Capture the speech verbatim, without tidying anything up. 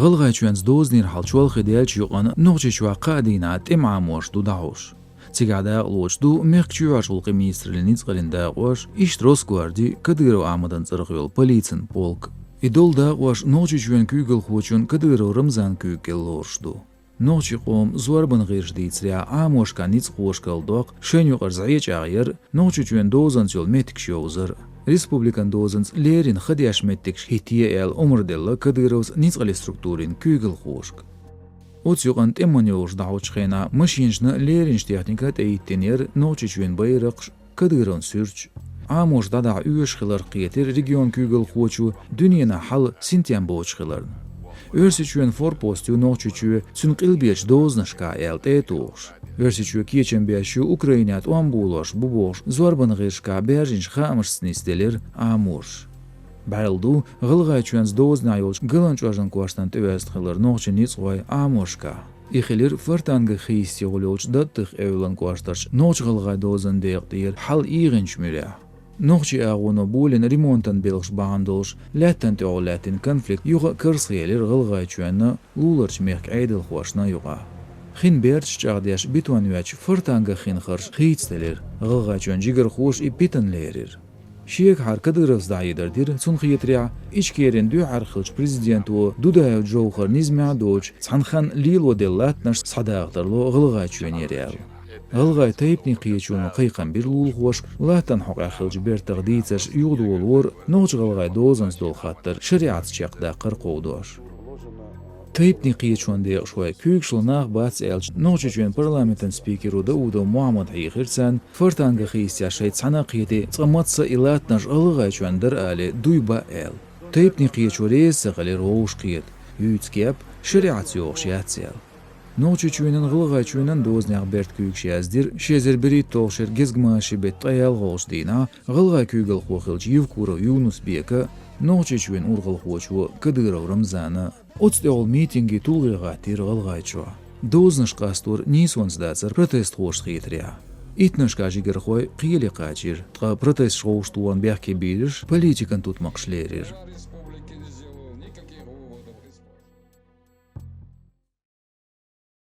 ГӀалгӀайчоьнца дозанера хьал чолхе даьллача юкъанна Нохчийчохь кхаа дийнахь тӀеман Ӏамош ду дӀахьош. Цигахь дакъалоцуш ду мехкан чоьхьарчу гӀулакхийн министраллин ницкъаллин дакъош, иштта Росгварди, Кадыров Ахьмадан цӀарах йолу полицин полк. И долу дакъош Нохчийчоьнан куьйгалхочун Кадыров Рамзанан куьйга кӀел лоруш ду. Нохчийн къоман зорбанан гӀирсаша дийцарехь, Ӏамошкахь ницкъахошкара доккху шайна юкъара зӀе чӀагӀъяр, Нохчийчоьнан дозанца йолу меттигаш йовзар, республикан дозанца леррина ха деш меттигаш хӀиттае аьлла омра делла Кадыровс ницкъаллин структурийн куьйгалхошка. Оцу юкъанна тӀеман йолуш дӀахьочу хенахь машинашна, лерринчу техникана тӀехӀиттинера Нохчийчоьнан байракхаш, Кадыровн суьрташ. Ӏамош дӀадахьа оьшуш хиларх кхетира регионан куьйгалхочо дуьненахь хьал синтем боцуш хиларна. Оьрсийчоьнан форпост ю Нохчийчоь, цуьнан къилбечу дозанашкахь аьлла тӀе а тухуш. Оьрсийчоь кечам беш ю Украинехь тӀом болош бу бохуш зорбанан гӀирсашкахь баьржинчу хаамашца нисделира Ӏамош. БӀаьрла ду, ГӀалгӀайчоьнца дозанехь йолчу Галанчожан кӀоштан тӀеоьзна хилар нохчийн ницкъахой Ӏамошкахь. И хилира Фортанга хийца тӀехула йолчу Даттах эвлан кӀоштарчу нохч-гӀалгӀайн дозанан декъа тӀера хьал эгӀинчу муьрехь. Нохчийн агӀоно болийна ремонтан белхаш бахьана долуш, лаьттан тӀехула лаьттина конфликт юха а карзахъелира ГӀалгӀайчоьнна, луларчу мехкан Ӏедалхошна юкъахь. Хин берташ чӀагӀдеш, бетон йоьдуш Фортанга хин харш хийцаделира, ГӀалгӀайчоьнан жигархоша и питана лерира. Шегахьара Кадыровс дӀахьедар дира, цунна хетарехь, Ичкерин дуьххьара хиллачу президенто Дудаев Джовхар низамехь а доцуш, цхьана ханна лело делла латтанаш схьадаха тарло ГӀалгӀайчоьнера аьлла. ГӀалгӀайн тайпанийн кхеташоно кхайкхам бира лулахошка, латтанан хьокъехь хиллачу бертах дийцарш юхадолор, нохч-гӀалгӀайн дозанца долу хаттар шариӀатца чекхдаккхар кховдош. Тайпанийн кхеташонан декъашхой куьйгашла нах бац аьлча, Нохчийчоьнан парламентан спикеро Даудов Мухьаммада хьехира царна, Фортанга хийцаца шайца цхьаьна а кхетий, цкъа мацца а и латтанаш ГӀалгӀайчоьнан дара алий, дуй бан аьлла. Тайпанийн кхеташо реза ца хилира вовшахкхета, юьйцу кеп шариӀатца йогӀуш яц аьлла. Нохчийчоьнан, ГӀалгӀайчоьнан дозанех бертан куьйгаш яздира ши эзар берхӀитталгӀачу шеран гезгмашин беттан ткъе ялхалгӀачу дийнахь ГӀалгӀайн куьйгалхо хиллачу Евкуров Юнус-Бека, Нохчийчоьнан урхалхочо Кадыров Рамзана. Оцу тӀехула митинге тулгӀе гӀаттийра ГӀалгӀайчохь. Дозанаш къастор нийсонца дацара протестхошна хетарехь. Иттаннашкахь жигархой кхеле кхачийра, ткъа протесташ вовшахтохарна бехке бийраш политикан тутмакхаш лерира.